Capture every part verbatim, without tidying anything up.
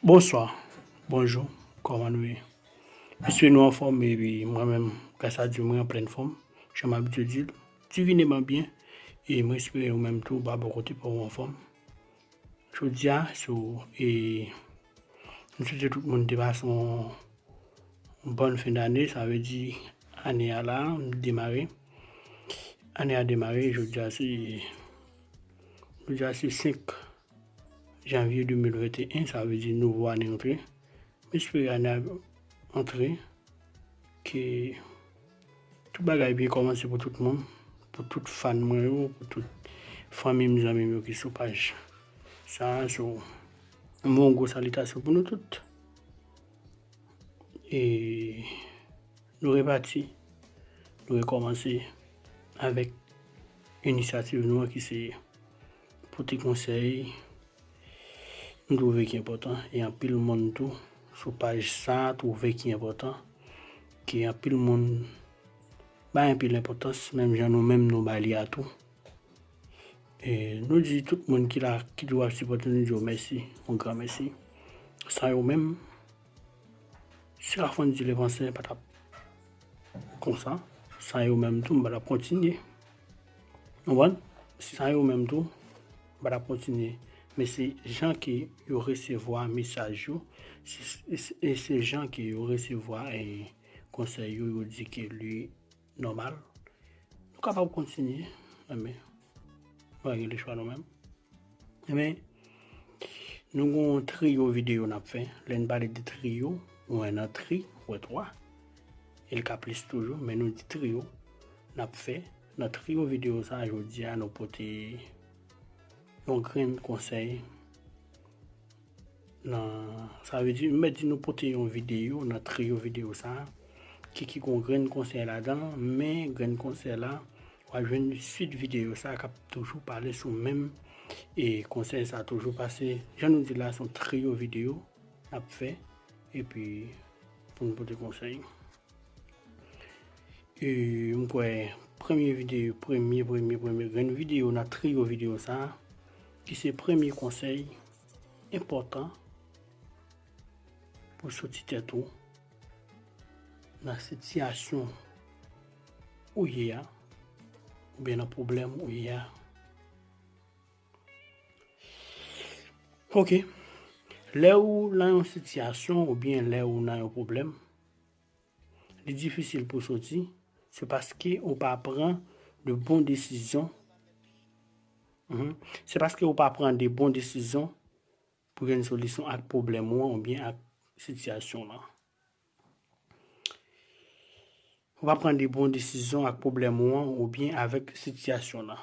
Bonswa, bonjou, kòman nou ye? M espere nou anfòm, epi mwen menm, gras a Dye, mwen an plèn fòm, jan m abitye di l, divineman byen, e mwen espere ou menm tou, pa bò kote pa w anfòm. Jodi a, sou, e, m swete tout moun te pase yon, yon bòn fen dane, sa vle di ane a la, m demare. Ane a demare, jodi a se, jodi a se senk janvye de mil venteyen, sa vle di nouvo ane antre. M espere ane a antre, ke tout bagay byen kòmanse pou tout moun, pou tout fan mwen yo, pou tout fanmi m, zanmi m yo ki sou paj sa a. So, m voye yon gwo salitasyon pou nou tout. E nou repati, nou rekòmanse avèk inisyativ nou an ki se pote konsèy. M twouve ki enpòtan, e anpil moun tou sou paj sa a twouve ki enpòtan, ke anpil moun bay anpil enpòtans, menm jan nou menm nou bay li a tou. E nou di tout moun ki la, ki toujou ap sipòte nou, di yo mèsi, yon gran mèsi. San yo menm, si Rafonn di le panse pa t ap konsa, san yo menm tou, m pa t ap kontinye. Ou konprann? San yo menm tou, m pa t ap kontinye. Men se jan ke yo resevwa mesaj yo, se, se, se jan ke yo resevwa, eh, konsèy yo, yo di ke li nòmal. Nou kapab kontinye, enben, nou pa gen lechwa nou menm. Enben, nou gen yon triyo videyo n ap fè. Lè n pale de triyo, ou wè nan tri, ou wè twa. E l ka plis toujou, men nou di triyo n ap fè. Nan triyo videyo sa a, jodi a, nou pote yon grenn konsèy nan, sa vle di, m mèt di nou pote yon videyo nan triyo videyo sa a, ki, ki gon grenn konsèy ladan, men grenn konsèy la, w a jwenn swit videyo sa a k ap toujou pale sou menm, e konsèy sa a toujou pase. Jan nou di la, se yon triyo videyo n ap fè, epi pou n pote konsèy. E m kwè premye videyo, premye, premye, premye grenn videyo nan triyo videyo sa a, ki se premye konsèy enpòtan pou soti tèt ou nan sitiyasyon ou ye a, oubyen nan pwoblèm ou ye a. Ok. Lè ou nan yon sitiyasyon oubyen lè ou nan yon pwoblèm, li difisil pou soti, se paske ou pa pran de bon desizyon. Mhm. Se paske ou pa pran de bon desizyon pou jwenn solisyon ak pwoblèm ou an oubyen ak sitiyasyon lan. Ou pa pran de bon desizyon ak pwoblèm ou an oubyen avèk sitiyasyon lan,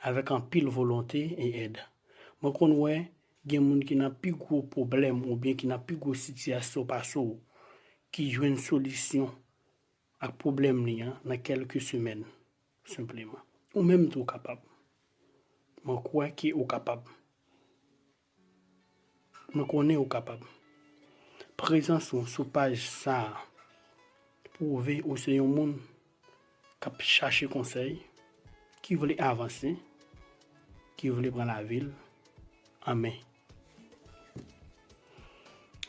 avèk anpil volonte e èd. Mwen konn wè gen moun ki nan pi gwo pwoblèm oubyen ki nan pi gwo sitiyasyon pase w, ki jwenn solisyon ak pwoblèm li an nan kèlke semèn, senpleman. Ou menm tou w kapab. Mwen kwè ke ou kapab. Mwen konnen ou kapab. Prezans ou sou paj sa a pwouve ou se yon moun k ap chache konsèy, ki vle avanse, ki vle pran lavi l an men.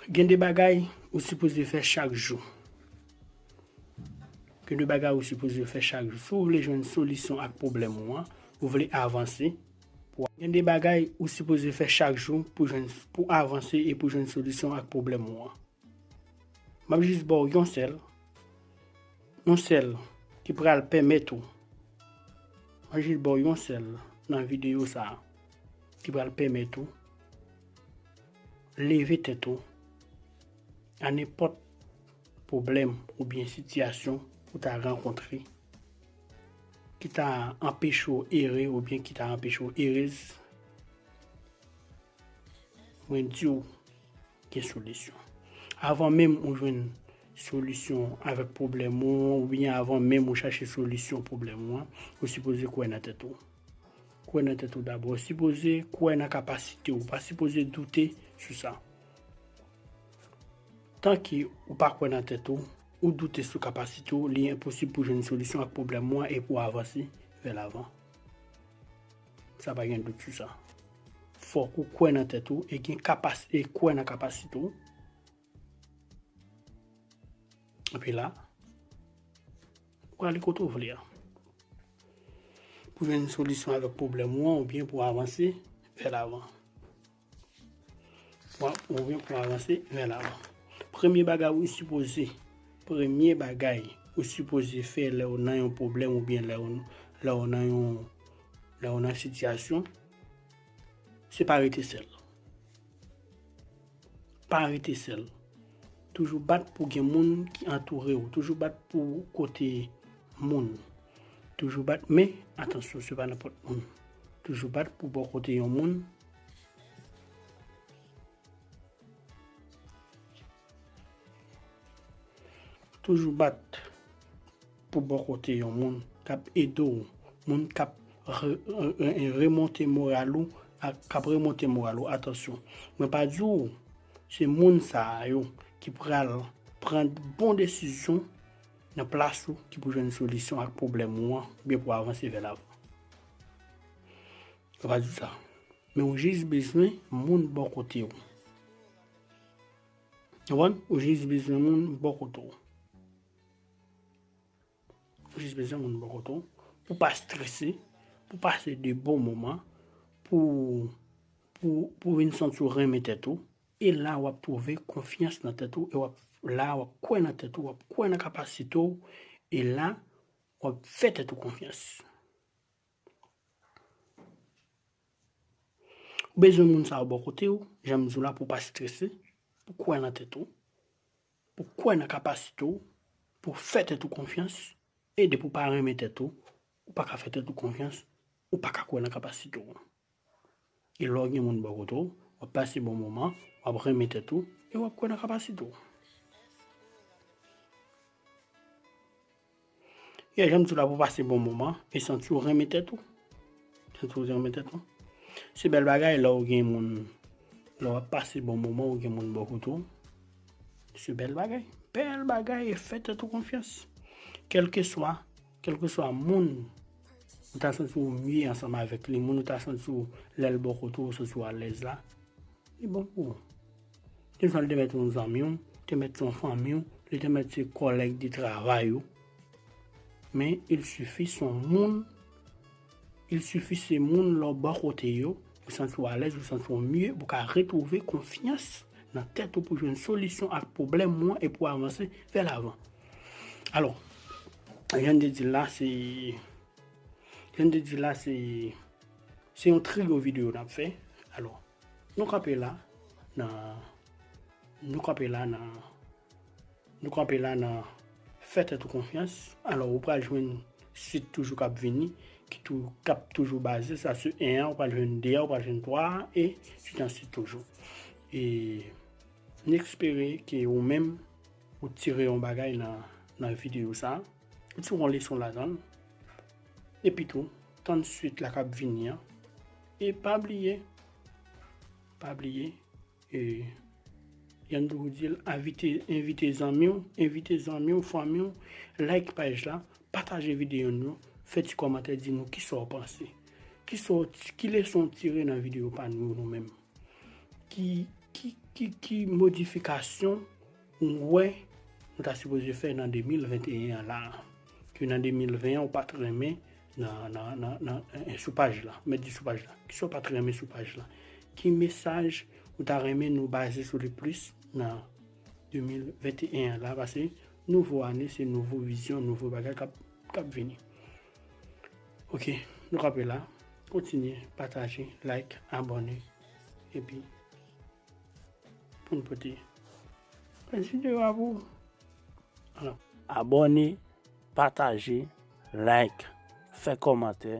Gen de bagay ou sipoze fè chak jou. Gen de bagay ou sipoze fè chak jou. Si w vle jwenn solisyon ak pwoblèm ou an, ou vle avanse, pou, gen de bagay ou sipoze fè chak jou pou jwenn, pou avanse e pou jwenn solisyon ak pwoblèm ou an. M ap jis ba w yon sèl, yon sèl ki pral pèmèt ou, m ap jis ba w yon sèl nan videyo sa a ki pral pèmèt ou leve tèt ou a nenpòt pwoblèm oubyen sitiyasyon ou ta rankontre, ki ta anpeche w ere oubyen ki ta anpeche w erez. Mwen di w, gen solisyon. Avan menm ou jwenn solisyon avèk pwoblèm ou an, oubyen avan menm ou chache solisyon pwoblèm ou an, ou sipoze kwè nan tèt ou. Kwè nan tèt ou dabò. Ou sipoze kwè nan kapasite w. Ou pa sipoze doute sou sa. Tanke ou pa kwè nan tèt ou, ou doute sou kapasite w, li enposib pou jwenn solisyon ak pwoblèm ou an e pou w avanse vè lavan. Sa pa gen dout sou sa. fòk ou kwè nan tèt ou e gen kapas-, e kwè nan kapasite w. Epi la, ou prale kote w vle a. Pou jwenn solisyon avèk pwoblèm ou an oubyen pou avanse vè lavan. Pou, oubyen pou avanse vè lavan. Premye bagay ou sipoze, premye bagay ou sipoze fè lè w nan yon pwoblèm oubyen lè w, lè w nan yon, lè w nan sitiyasyon, se pa rete sèl. Pa rete sèl. Toujou bat pou gen moun ki antoure w. Toujou bat pou kote moun. Toujou bat, men, atansyon, se pa nenpòt moun. Toujou bat pou bò kote yon moun. Toujou bat pou bò kote yon moun k ap ede w, moun k ap re-, re-, remonte moral ou, ak k ap remonte moral ou. Atansyon, mwen pa di w se moun sa a yo ki pral pran bon desizyon nan plas ou ki pou jwenn solisyon ak pwoblèm ou an, oubyen pou avanse vè lavan. Mwen pa di w sa. Men ou jis bezwen moun bò kote w. Ou konprann? Ou jis bezwen moun bò kote w. Ou jis bezwen moun bò kote w. Pou pa strese, pou pase de bon moman, pou, pou, pou vin santi w renmen tèt ou. E la w ap twouve konfyans nan tèt ou. E w ap, la w ap kwè nan tèt ou, w ap kwè nan kapasite w. E la, w ap fè tèt ou konfyans. Ou bezwen moun sa yo bò kote w, jan m di w la, pou w pa strese, pou w kwè nan tèt ou, pou w kwè nan kapasite w, pou w fè tèt ou konfyans, e depi w pa renmen tèt ou, ou pa ka fè tèt ou konfyans, ou pa ka kwè nan kapasite w. E lè w gen moun bò kote w, w ap pase bon moman, w ap renmen tèt ou, e w ap kwè nan kapasite w. Yeah, jan m di w la, pou pase bon moman, e santi w renmen tèt ou. Santi w renmen tèt ou. Se bèl bagay lè w gen moun, lè w ap pase bon moman, ou gen moun bò kote w. Se bèl bagay. Bèl bagay e fè tèt ou konfyans. Kèlkeswa, kèlkeswa moun ou ta santi w mye ansanm avèk li, moun ou ta santi w lè l bò kote w, ou santi w alèz la, li bon pou ou. Gen fwa li te mèt yon zanmi w, te mèt yon fanmi w, li te mèt se kòlèg de travay ou. Men, il suffit se yon moun, il suffit se moun lè w bò kote yo, ou santi w alèz, ou santi w mye, pou w ka retwouve konfyans nan tèt ou pou jwenn solisyon ak pwoblèm ou an e pou avanse vè lavan. Alò, jan m te di l la, se, jan m te di l la, se, se yon triyo videyo n ap fè. Alò, nou kanpe la nan, nou kanpe la nan, nou kanpe la nan fè tèt ou konfyans. Alò, ou pral jwenn sit toujou k ap vini, ki tou, k ap toujou baze, sa se en an, ou pral jwenn de a, ou pral jwenn twa a, e sitansi toujou. E n espere ke ou menm, ou tire yon bagay nan, nan videyo sa a, ou tire yon leson ladan l, epi tou, tann swit la k ap vini an, e pa bliye, pa bliye, e, jan m toujou di l, envite, envite zanmi w, envite zanmi w, fanmi w, like paj la, pataje videyo nou, fè ti kòmantè, di nou kisa w panse. Kisa w, ki leson w tire nan videyo pa nou yo nou menm? Ki, ki, ki, ki modifikasyon ou wè nou ta sipoze fè nan de mil venteyen an la a? Ke nan de mil ven an, ou pa t renmen nan, nan, nan, nan, eh, sou paj la. Mèt di sou paj la. Kisa w pa t renmen sou paj la? Ki mesaj ou ta renmen nou baze sou li plis nan de mil venteyen an la? Paske nouvo ane, se nouvo vizyon, nouvo bagay k ap, k ap vini. Ok, nou kanpe la. Kontinye pataje, like, abòne, epi pou n pote plis videyo a pou ou. Alò, abòne, pataje, like, fè kòmantè,